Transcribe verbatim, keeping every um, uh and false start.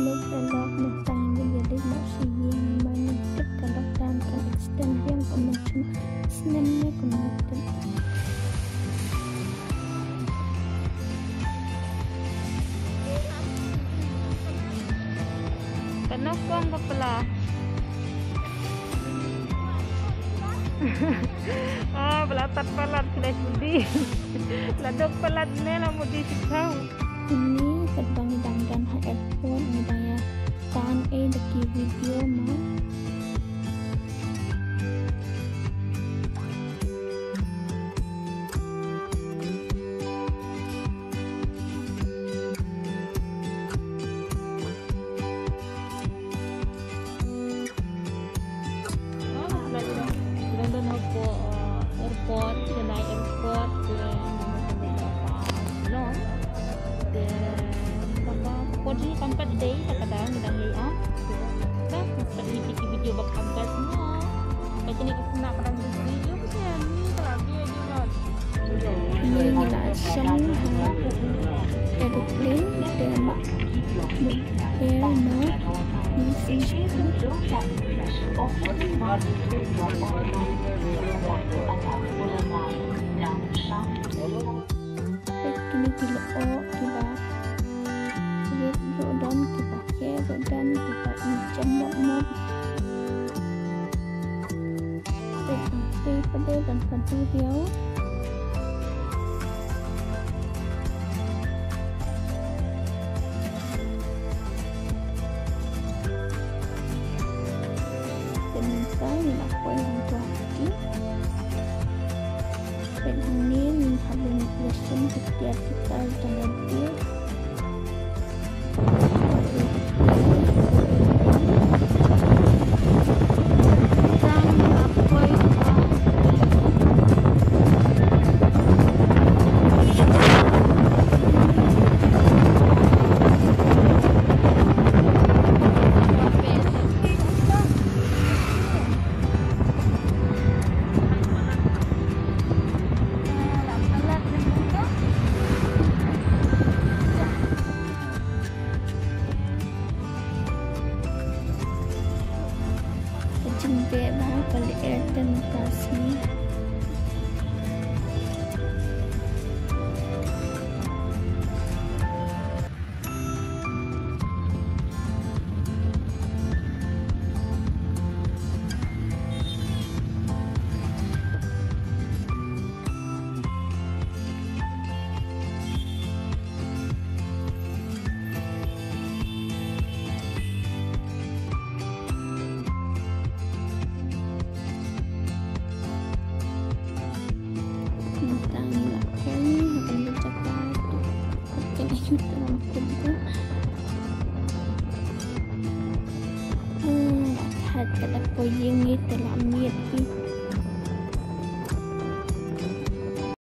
Lok da lok mynta ngin ïa leit noh sha ïing, namar ngi tip ka lockdown kan extend biang kum mynta snem ne kum mynta. Ka nongpong ka pla. Ah, ba la tat palat, ki la mudi. La dok palat ne la mudi shi thaw. Kine katba ngi dang don ha airport, ngi dang ïa tan ei da ki video mo. London hapoh, uh, airport, Chennai airport, te nang hapoh Shillong. Te kata, podi kam pat dei, kata dang dang lei am. Te kata, pat ïa ki video ba kam pat mo. Ka kine ka kena ka dang video, ka kine ni ka la video di mo. Ngi la shong ha aeroplane te ma mut air ma ngi sing. Te kine ki lyoh kiba rit ruh don, kiba heh ruh don, kiba im jem mot mot. Te hangtei pat de don ka duriaw. Te mynta ngi la poi ha Guwahati. Peit hangne ngin hap leit ïa shim ki tiar ki tar jong lade. Ka jingbeh ba ka lyer te mynta sngi. Mynta ngi la poi ha kane ka jaka. Ka jaka shu tang kum tu. Ah, la khat ka da poi ïing ngi te la miet ki.